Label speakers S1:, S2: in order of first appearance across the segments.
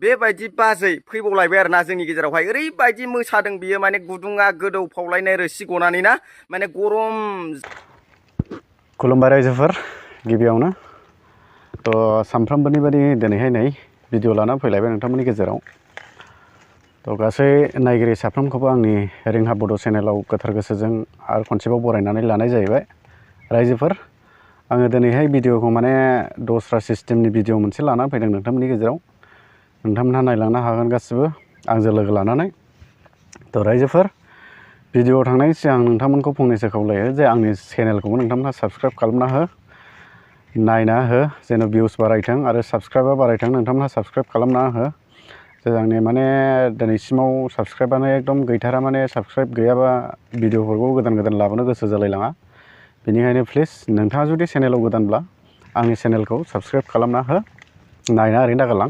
S1: बेबायदि बाजै फैबावलायबाय आरोना जोंनि गेजेरावहाय ओरैबायदि मोसादों बियो माने गुदुङा गोदौ फावलायनाय रोसि गनानै ना माने गरम।
S2: खुलुमबाय रायजोफोर गिबियावनो सानफ्रामबोनि बायदि दिनैहाय नै भिडिअ लाना फैलायबाय नोंथांमोननि गेजेराव गासै नायगिरि साफ्रोमखौबो आंनि रिंहा बड' चेनेलाव गोथार गोसोजों आरो खनसेबाव बरायनानै लानाय जाहैबाय रायजोफोर। आङो दिनैहाय भिडिअखौ माने दस्रा सिस्टेमनि भिडिअ मोनसे लानानै फैदों नोंथांमोननि गेजेराव। नोंथांमोनहा नायलांनो हागोन गासिबो आंजों लोगो लानानै। रायजोफोर भिडिअआव थांनायनि सिगां नोंथांमोनखौ फंनैसो खावलायो जे आंनि चेनेलखौबो नोंथांमोनहा साबस्क्राइब खालामना हो, नायना हो, जेन' भिउस बारायथों आरो साबस्क्राइबा बारायथों। नोंथांमोनहा साबस्क्राइब खालामना हो। आंनि माने दिनैसिमाव साबस्क्राइबानो एकदम गैथारा, माने साबस्क्राइब गैयाबा भिडिअफोरखौ गोदान गोदान लाबोनो गोसो जालायलाङा। बेनिखायनो प्लिज नोंथाङा जुदि चेनेलाव गोदानब्ला आंनि चेनेलखौ साबस्क्राइब खालामना हो, नायना ओरैनो दागारलां।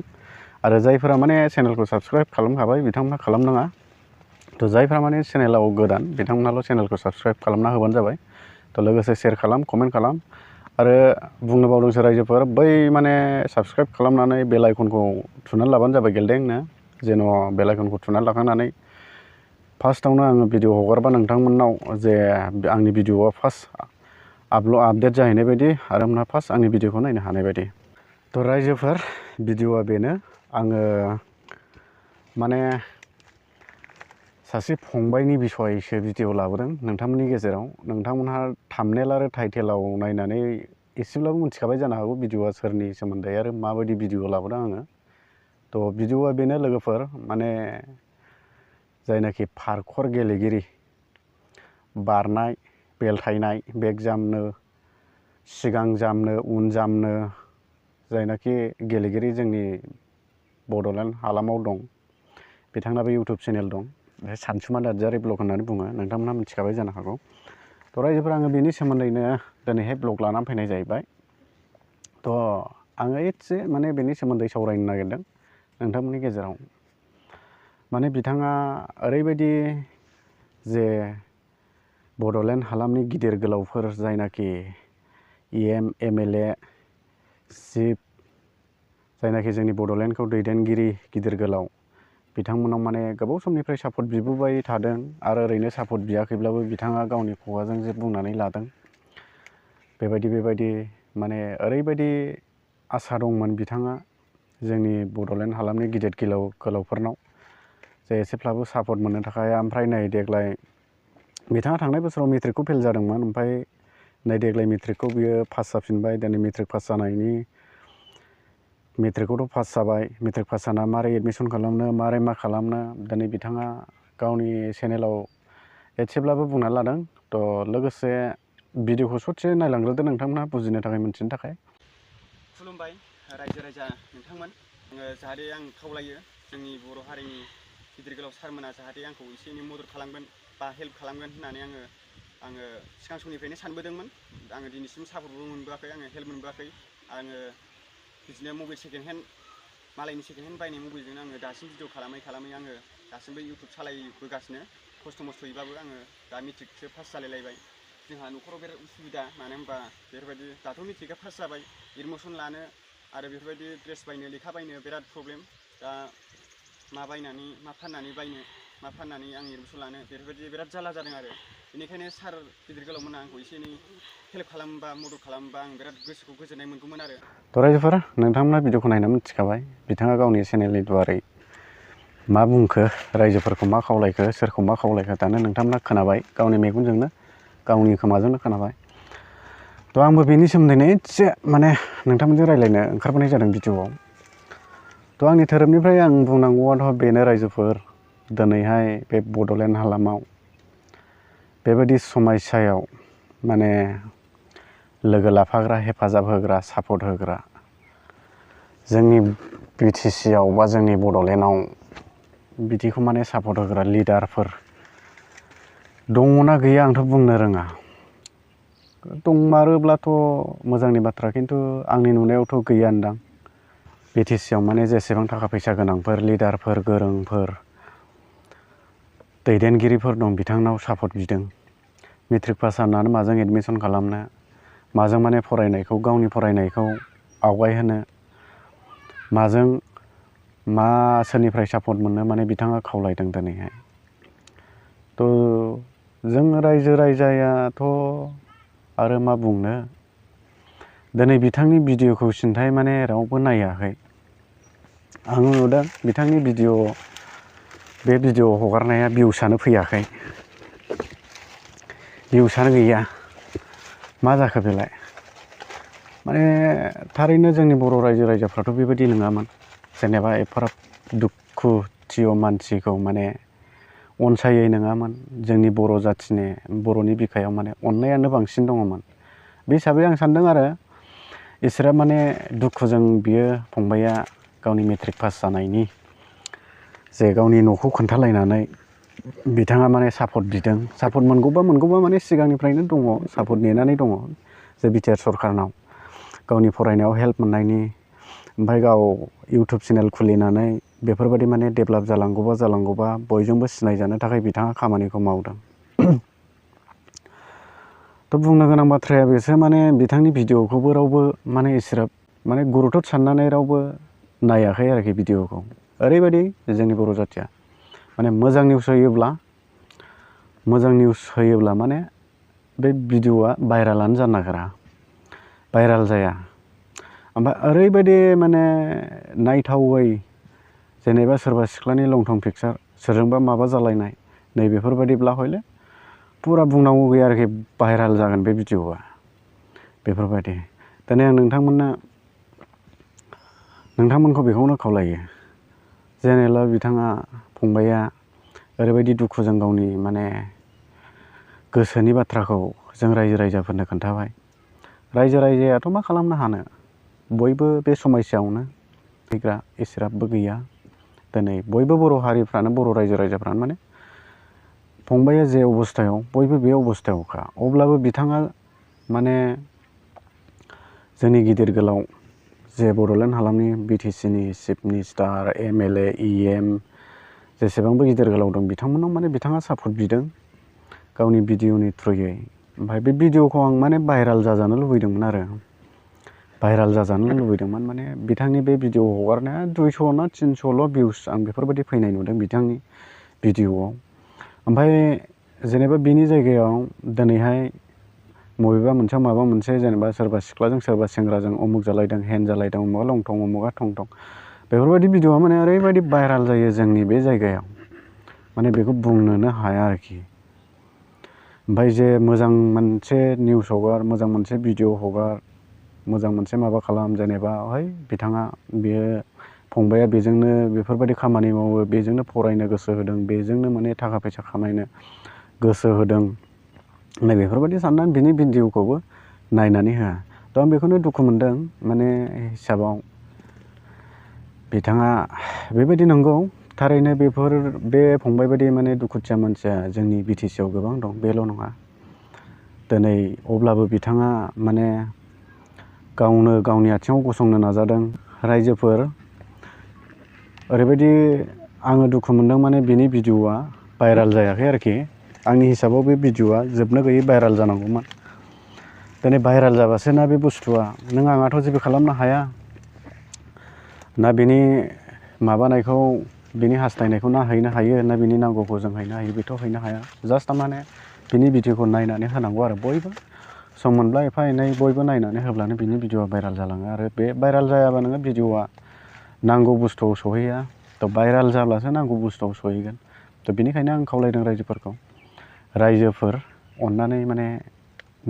S2: आरो जायफोरा माने चेनेलखौ साबस्क्राइब खालामखाबाय बिथांमोनहा खालामनाङा। जायफ्रा माने चेनेलाव गोदान बिथांमोनहाल' चेनेलखौ साबस्क्राइब खालामना होबानो जाबाय। लोगोसे शेयार खालाम, कमेन्ट खालाम। आरो बुंनो बावदोंसो रायजोफोर, बै माने साबस्क्राइब खालामनानै बेल आइकनखौ थुनानै लाबानो जाबाय गेलदेंनो, जेन' बेल आइकनखौ थुनानै लाखांनानै फार्स्टआवनो आङो भिडिअ हगारबा नोंथांमोननाव जे आंनि भिडिअआ फार्स्ट आपडेट जाहैनाय बायदि आरो मोनहा फार्स्ट आंनि भिडिअखौ नायनो हानाय बायदि। रायजोफोर भिडिअआ बेनो, आङो माने सासे फंबायनि बिसयसो भिडिअ लाबोदों नोंथांमोननि गेजेराव। नोंथांमोनहा थाम्बनेल आरो टाइटेलाव नायनानै एसेब्लाबो मिथिखाबाय जानो हागौ भिडिअआ सोरनि सोमोन्दै आरो माबायदि भिडिअ लाबोदों आङो। भिडिअआ बेनो लोगोफोर, माने जायनाखि पार्कर गेलेगिरि, बारनाय, बेलथायनाय, बेक जाम्पनो, सिगां जाम्पनो, उन जाम्पनो जायनाखि गेलेगिरि जोंनि बड'लेण्ड हालामाव दं, बिथांनाबो इउटुब चेनेल दं। बे सानसुमा नार्जारि ब्लग होननानै बुङो, नोंथांमोनहा मिथिखाबाय जानो हागौ। रायजोफोर आङो बेनि सोमोन्दैनो दिनैहाय ब्लग लानानै फैनाय जाहैबाय। आङो एसे माने बेनि सोमोन्दै सावरायनो नागिरदों नोंथांमोननि गेजेराव। माने बिथाङा ओरैबायदि जे बड'लेण्ड हालामनि गिदिर गोलावफोर जायनाखि EM MLA चिफ, जायनाखि जोंनि बड'लेण्डखौ दैदेनगिरि गिदिर गोलाव, बिथांमोनाव माने गोबाव समनिफ्राय सापर्ट बिबोबाय थादों। आरो ओरैनो सापर्ट बियाखैब्लाबो बिथाङा गावनि खुगाजों जे बुंनानै लादों, बेबायदि माने ओरैबायदि आसा दंमोन बिथाङा जोंनि बड'लेण्ड हालामनि गिदिर गोलावफोरनाव जे एसेब्लाबो सापर्ट मोननो थाखाय। ओमफ्राय नै देग्लाय बिथाङा थांनाय बोसोराव मेट्रिकखौ फेल जादोंमोन, ओमफ्राय नै देग्लाय मेट्रिकखौ बियो पास जाफिनबाय। दिनै मेट्रिक पास जानायनि मेट्रिकखौथ' पास जाबाय, मेट्रिक पास जाना मारै एडमिसन खालामनो, मारै मा खालामनो, दिनै बिथाङा गावनि चेनेलाव एसेब्लाबो बुंनानै लादों। लोगोसे भिडिअखौ ससे नायलांग्रोदो नोंथांमोनहा बुजिनो थाखाय, मिन्थिनो थाखाय।
S1: खुलुमबाय रायजो राजा नोंथांमोन। जाहाथे आं खावलायो जोंनि बर' हारिनि गिदिर गोलाव सारमोना जाहाथे आंखौ एसे एनै मदद खालामगोन बा हेल्प खालामगोन होननानै आङो सिगां समनिफ्रायनो सानबोदोंमोन। आङो दिनैसिम सापर्टबो मोनबोआखै, आङो हेल्प मोनबोआखै। आङो बिदिनो मबाइल सेकेन्ड हेन्ड, मालायनि सेकेन्ड हेन्ड बायनाय मबाइलजोंनो आङो दासिम भिडिअ खालामै आङो दासिमबो इउटुब सालायबोगासिनो खस्थ' मस्थ'यैबाबो। आङो दा मेट्रिकसो पास जालायलायबाय। जोंहा न'खराव बिराद उसुबिदा, मानो होनबा बेफोरबायदि दाथ' मेट्रिकआ पास जाबाय, एडमिसन लानो आरो बेफोरबायदि ड्रेस बायनो, लेखा बायनो बिराद प्रब्लेम। दा मा बायनानै मा फाननानै बायनो, मा फाननानै आं एडमिसन लानो, बेफोरबायदि बिराद जारला जादों आरो। बेनिखायनो सार गिदिर गोलावमोना आंखौ एसे एनै हेल्प खालामबा, मदद खालामबा आं बिराद गोसोखौ गोजोननाय मोनगौमोन आरो।
S2: रायजोफोर नोंथांमोना भिडिअखौ नायनानै मिथिखाबाय बिथाङा गावनि चेनेलनि दुवारै मा बुंखो, रायजोफोरखौ मा खावलायखो, सोरखौ मा खावलायखो, दानो नोंथांमोना खोनाबाय, गावनि मेगनजोंनो गावनि खोमाजोंनो खोनाबाय। आंबो बेनि सोमोन्दैनो एसे माने नोंथांमोनजों रायज्लायनो ओंखारबोनाय जादों भिडिअआव। आंनि धोरोमनिफ्राय आं बुंनांगौआथ' बेनो रायजोफोर, दिनैहाय बे बड'लेण्ड हालामाव बेबायदि समस्यायाव माने लोगो लाफाग्रा, हेफाजाब होग्रा, सापर्ट होग्रा जोंनि BTC आव बा जोंनि बड'लेण्डआव बिदिखौ माने सापर्ट होग्रा लिडारफोर दङना गैया आंथ' बुंनो रोङा। दंमारोब्लाथ' मोजांनि बाथ्रा, खिन्थु आंनि नुनायावथ' गैयानोदां। BTC आव माने जेसेबां थाखा फैसा गोनांफोर, लिडारफोर, गोरोंफोर, दैदेनगिरिफोर दं, बिथांनाव सापर्ट बिदों। मेट्रिक पास जानानै माजों एडमिसन खालामनो, माजों माने फरायनायखौ, गावनि फरायनायखौ आवगायहोनो, माजों मा सोरनिफ्राय सापर्ट मोननो माने बिथाङा खावलायदों दिनैहाय। थ' जों रायजो राजायाथ' आरो मा बुंनो, दिनै बिथांनि भिडिअ'खौ सिन्थाय माने रावबो नायाखै। आं नुदों बिथांनि बे भिडिअ हगारनाया भिउसानो फैयाखै, भिउसानो गैया। मा जाखो बेलाय? माने थारैनो जोंनि बर' रायजो राजाफ्राथ' बेबायदि नङामोन। जेनेबा एफाराब दुखुथिय मानसिखौ माने अनसायै नङामोन। जोंनि बर' जाथिनि बर'नि बिखायाव माने अननायानो बांसिन दङमोन। बे हिसाबै आं सान्दों आरो इसोरा माने दुखुजों बियो फंबाया गावनि मेट्रिक पास जानायनि जे गावनि न'खौ खोन्थालायनानै बिथाङा माने सापर्ट बिदों। सापर्ट मोनगौबा माने सिगांनिफ्रायनो दङ, सापर्ट नेनानै दङ जे बिटिआर सरकारनाव गावनि फरायनायाव हेल्प मोननायनि। ओमफ्राय गाव इउटुब चेनेल खुलिनानै बेफोरबायदि माने डेभेलप जालांगौबा बयजोंबो सिनायजानो थाखाय बिथाङा खामानिखौ मावदों। थ' बुंनो गोनां बाथ्राया बेसो, माने बिथांनि भिडिअ'खौबो रावबो माने इसिग्राब माने गुरुथ' साननानै रावबो नायाखै आरोखि भिडिअ'खौ। ओरैबायदि जोंनि बर' जाथिया माने मोजां निउस होयोब्ला माने बे भिडिअ'आ भाइरालानो जानो नागिरा, भाइराल जाया। ओमफ्राय ओरैबायदि माने नायथावै, जेनेबा सोरबा सिख्लानि लं थं पिकचार, सोरजोंबा माबा जालायनाय, नैबेफोरबायदिब्ला हयले फुरा बुंनांगौ गैया आरोखि, भाइराल जागोन बे भिडिअ'आ। बेफोरबायदि दिनै आं नोंथांमोनखौ बेखौनो खावलायो, जेनेबा बिथाङा फंबाया ओरैबायदि दुखुजों गावनि माने गोसोनि बाथ्राखौ जों रायजो राजाफोरनो खोन्थाबाय। रायजो राजायाथ' मा खालामनो हानो, बयबो बे समस्यायावनो फैग्रा एसेग्राबबो गैया। दिनै बयबो बर' हारिफ्रानो, बर' रायजो राजाफ्रानो माने फंबाया जे अबस्थायाव बयबो बे अबस्थायावखा। अब्लाबो बिथाङा माने जोंनि गिदिर गोलाव जे बड'लेण्ड हालामनि BTCनि चिफ मिनिस्टार, MLA, EM जेसेबांबो गिदिर गोलाव दं, बिथांमोनाव माने बिथाङा सापर्ट बिदों गावनि भिडिअ'नि थ्रुयै। ओमफ्राय बे भिडिअ'खौ आं माने भाइराल जाजानो लुबैदोंमोन आरो, माने बिथांनि बे भिडिअ हगारनाया 200 ना 300ल' भिउस आं बेफोरबायदि फैनाय नुदों बिथांनि भिडिअ'आव। ओमफ्राय जेनेबा बिनि जायगायाव दिनैहाय बबेबा मोनसेयाव माबा मोनसे, जेनेबा सोरबा सिख्लाजों सोरबा सेंग्राजों अमुक जालायदों, हेन जालायदों, उमुगा लं थं, उमुगा थं थं, बेफोरबायदि भिडिअ'आ माने ओरैबायदि भाइराल जायो जोंनि बे जायगायाव, माने बेखौ बुंनोनो हाया आरोखि। ओमफ्राय जे मोजां मोनसे निउस हगार, मोजां मोनसे भिडिअ हगार, मोजां मोनसे माबा खालाम, जेनेबा बिथाङा बेयो फंबाया बेजोंनो बेफोरबायदि खामानि मावो, बेजोंनो फरायनो गोसो होदों, बेजोंनो माने थाखा फैसा खामायनो गोसो होदों, बेफोरबायदि साननानै बिनि भिडिअ'खौबो नायनानै होआ। थ' आं बेखौनो दुखु मोनदों माने हिसाबाव, बिथाङा बेबायदि नंगौ थारैनो बे फंबाय बायदि माने दुखुथिया मानसिया जोंनि BTCआव गोबां दं, बेल' नङा। दिनै अब्लाबो बिथाङा माने गावनो गावनि आथिङाव गसंनो नाजादों। रायजोफोर ओरैबायदि आङो दुखु मोनदों, माने बिनि भिडिअ'आ भाइराल जायाखै आरोखि। आंनि हिसाबाव बे भिडिअ'आ जोबनो गैयै भाइराल जानांगौमोन। दिनै भाइराल जाबासो ना बे बुस्थुआ, नों आंहाथ' जेबो खालामनो हाया ना, बिनि माबानायखौ, बिनि हास्थायनायखौ ना हैनो हायो, ना बिनि नांगौखौ जों हैनो हायो, बेथ' हैनो हाया। जास्ट माने बिनि भिडिअ'खौ नायनानै होनांगौ आरो बयबो। सम मोनब्ला एफा एनै बयबो नायनानै होब्लानो बिनि भिडिअ'आ भाइराल जालाङो। आरो बे भाइराल जायाबा नोङो भिडिअ'आ नांगौ बुस्थुआव सहैया। थ' भाइराल जाब्लासो नांगौ बुस्थुआव सहैगोन। थ' बेनिखायनो आं खावलायदों रायजोफोर अननानै माने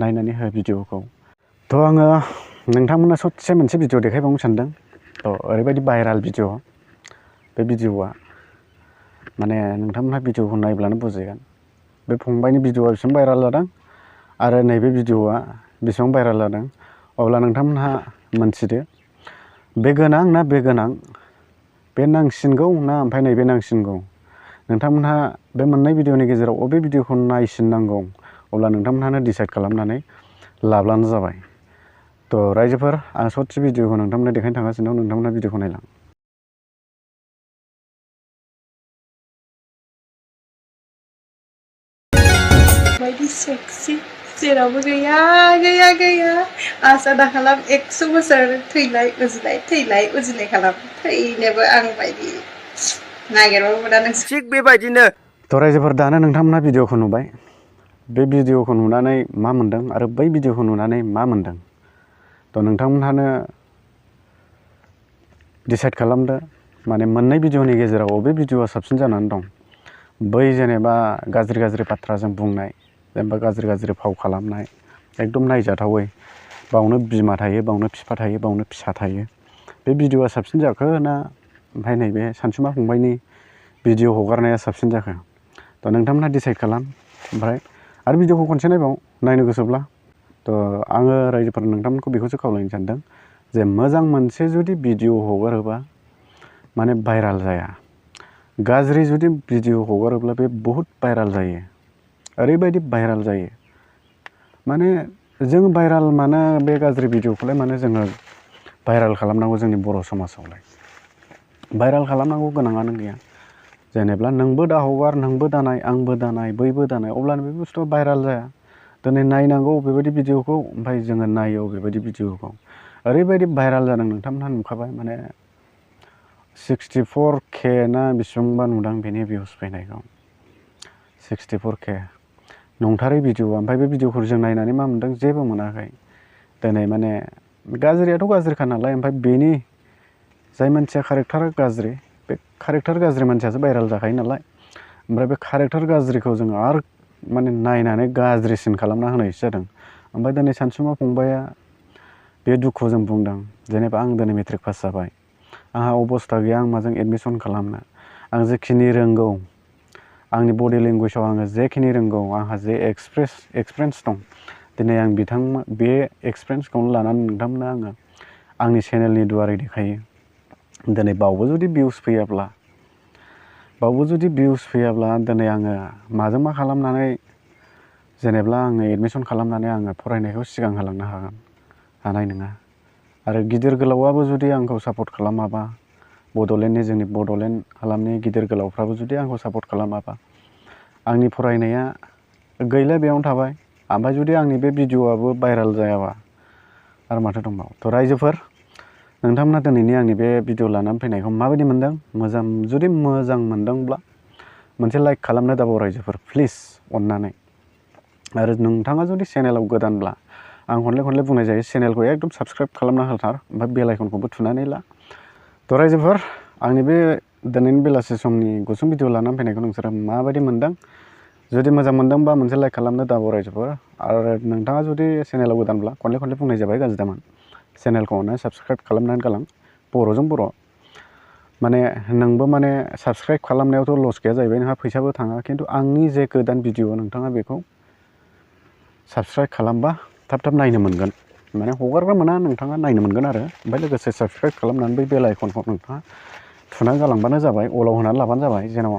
S2: नायनानै हो भिडिअ'खौ। थ' आङो नोंथांमोननो ससे मोनसे भिडिअ देखायबावनो सानदों। थ' ओरैबायदि भाइराल भिडिअ, बे भिडिअ'आ माने नोंथांमोनहा भिडिअ'खौ नायब्लानो बुजिगोन बे फंबायनि भिडिअ'आ बेसेबां भाइराल जादों आरो नैबे भिडिअ'आ बेसेबां भाइराल जादों। अब्ला नोंथांमोनहा मोनथिदो, बे गोनां ना बे गोनां, बे नांसिनगौ ना ओमफ्राय नैबे नांसिनगौ। नोंथांमोनहा बे मोननै भिडिअ'नि गेजेराव अबे भिडिअ'खौ नायसिननांगौ, अब्ला नोंथांमोनहानो डिसाइड खालामनानै लाब्लानो जाबाय। थ' रायजोफोर, आं ससे भिडिअ'खौ नोंथांमोननो देखायनो थांगासिनो दं, नोंथांमोनहा भिडिअ'खौ नायलां।
S3: Mighty sexy. जेरावबो गैया गैया गैया आसा दा खालाम 100 बोसोर थैलाय उजिनाय खालाम थैनोबो आं बायदि नागिरबाबो मोना नों
S1: थिग बेबायदिनो
S2: थ' रायजोफोर दानो नोंथांमोना भिडिअखौ नुबाय बे भिडिअखौ नुनानै मा मोनदों आरो बै भिडिअखौ नुनानै मा मोनदों थ' नोंथांमोनहानो डिसाइड खालामदो माने मोननै भिडिअनि गेजेराव बबे भिडिअआ साबसिन जानानै दं बै जेनेबा गाज्रि बाथ्राजों बुंनाय जेनेबा गाज्रि फाव खालामनाय एकदम नायजाथावै बावनो बिमा थायो बावनो बिफा थायो बावनो फिसा थायो बे भिडिअआ साबसिन जाखो ना ओमफ्राय नैबे सानसुमा फंबायनि भिडिअ हगारनाया साबसिन जाखो थ' नोंथांमोनहा डिसाइड खालाम ओमफ्राय आरो भिडिअखौ खनसे नायनो गोसोब्ला थ' आङो रायजोफोर नोंथांमोनखौ बेखौसो खावलायनो सानदों जे मोजां मोनसे जुदि भिडिअ हगारोबा माने भाइराल जाया गाज्रि जुदि भिडिअ हगारोब्ला बे बहुत भाइराल जायो ओरैबायदि भाइराल जायो माने जों भाइराल मानो बे गाज्रि भिडिअखौलाय मानो जोङो भाइराल खालामनांगौ जोंनि बर' समाजावलाय भाइराल खालामनांगौ गोनाङानो गैया जेनेब्ला नोंबो दा हगार नोंबो दानाय आंबो दानाय बैबो दानाय अब्लानो बे बुस्थुआ भाइराल जाया दिनै नायनांगौ बेबायदि भिडिअखौ ओमफ्राय जोङो नायो बेबायदि भिडिअखौ ओरैबायदि भाइराल जादों नोंथांमोनहा नुखाबाय माने 64K ना बेसेबांबा नुदां बेनि भिउस फैनायखौ 64K नंथारै भिडिअ ओमफ्राय बे भिडिअखौ जों नायनानै मा मोनदों जेबो मोनाखै दिनै माने गाज्रियाथ' गाज्रिखा नालाय ओमफ्राय बेनि जाय मानसिया कारेक्टारा गाज्रि बे कारेक्टार गाज्रि मानसियासो भाइराल जाखायो नालाय ओमफ्राय बे कारेक्टार गाज्रिखौ जोङो आरो माने नायनानै गाज्रिसिन खालामना होनायसो जादों ओमफ्राय दिनै सानसुमा फंबाया बे दुखुजों बुंदों जेनेबा आं दिनै मेट्रिक पास जाबाय आंहा अबस्था गैया आं माजों एडमिसन खालामनो आं जेखिनि रोंगौ आंनि बडि लेंगुवेजाव आङो जेखिनि रोंगौ आंहा जे एक्सपिरियेन्स दं दिनै आं बे एक्सपिरियेन्सखौनो लानानै नोंथांमोननो आङो आंनि चेनेलनि दुवारै देखायो दिनै बावबो जुदि भिउस फैयाब्ला दिनै आङो माजों मा खालामनानै जेनेब्ला आङो एडमिसन खालामनानै आङो फरायनायखौ सिगां होलांनो हानाय नङा आरो गिदिर गोलावाबो जुदि आंखौ सापर्ट खालामाबा बड'लेण्डनि जोंनि बड'लेण्ड हालामनि गिदिर गोलावफ्राबो जुदि आंखौ सापर्ट खालामाबा आंनि फरायनाया गैला बेयावनो थाबाय ओमफ्राय जुदि आंनि बे भिडिअआबो भाइराल जायाबा आरो माथो दंबावो थ' रायजोफोर नोंथांमोना दिनैनि आंनि बे भिडिअ लानानै फैनायखौ माबायदि मोनदों जुदि मोजां मोनदोंब्ला मोनसे लाइक खालामनो दाबाव रायजोफोर प्लिज अननानै आरो नोंथाङा जुदि चेनेलाव गोदानब्ला आं खनले बुंनाय जायो चेनेलखौ एकदम साबस्क्राइब खालामना होथार ओमफ्राय बेल आइकनखौबो थुनानै ला थ' रायजोफोर आंनि बे दिनैनि बेलासि समनि गुसुं भिडिअ लानानै फैनायखौ नोंसोरो माबायदि मोनदों जुदि मोजां मोनदोंबा मोनसे लाइक खालामनो दाबाव रायजोफोर आरो नोंथाङा जुदि चेनेलाव गोदानब्ला खनले बुंनाय जाबाय गाज्रि दामोन चेनेलखौ अननानै साबस्क्राइब खालामनानै गालां बर'जों बर' माने नोंबो माने साबस्क्राइब खालामनायावथ' लस गैया जाहैबाय नोंहा फैसाबो थाङा खिन्थु आंनि जे गोदान भिडिअ नोंथाङा बेखौ साबस्क्राइब खालामबा थाब नायनो मोनगोन माने हगारग्रा मोना नोंथाङा नायनो मोनगोन आरो ओमफ्राय लोगोसे साबस्क्राइब खालामनानै बै बेल आइकनखौ नोंथाङा थुनानै गालांबानो जाबाय अलाव होनानै लाबानो जाबाय जेन'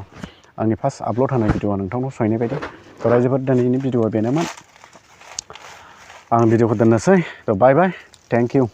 S2: आंनि फार्स्ट आपल'ड होनाय भिडिअआ नोंथांनाव सहैनाय बायदि थ' रायजोफोर दिनैनि भिडिअआ बेनोमोन आं भिडिअखौ दोननोसै थ' बाय थेंक इउ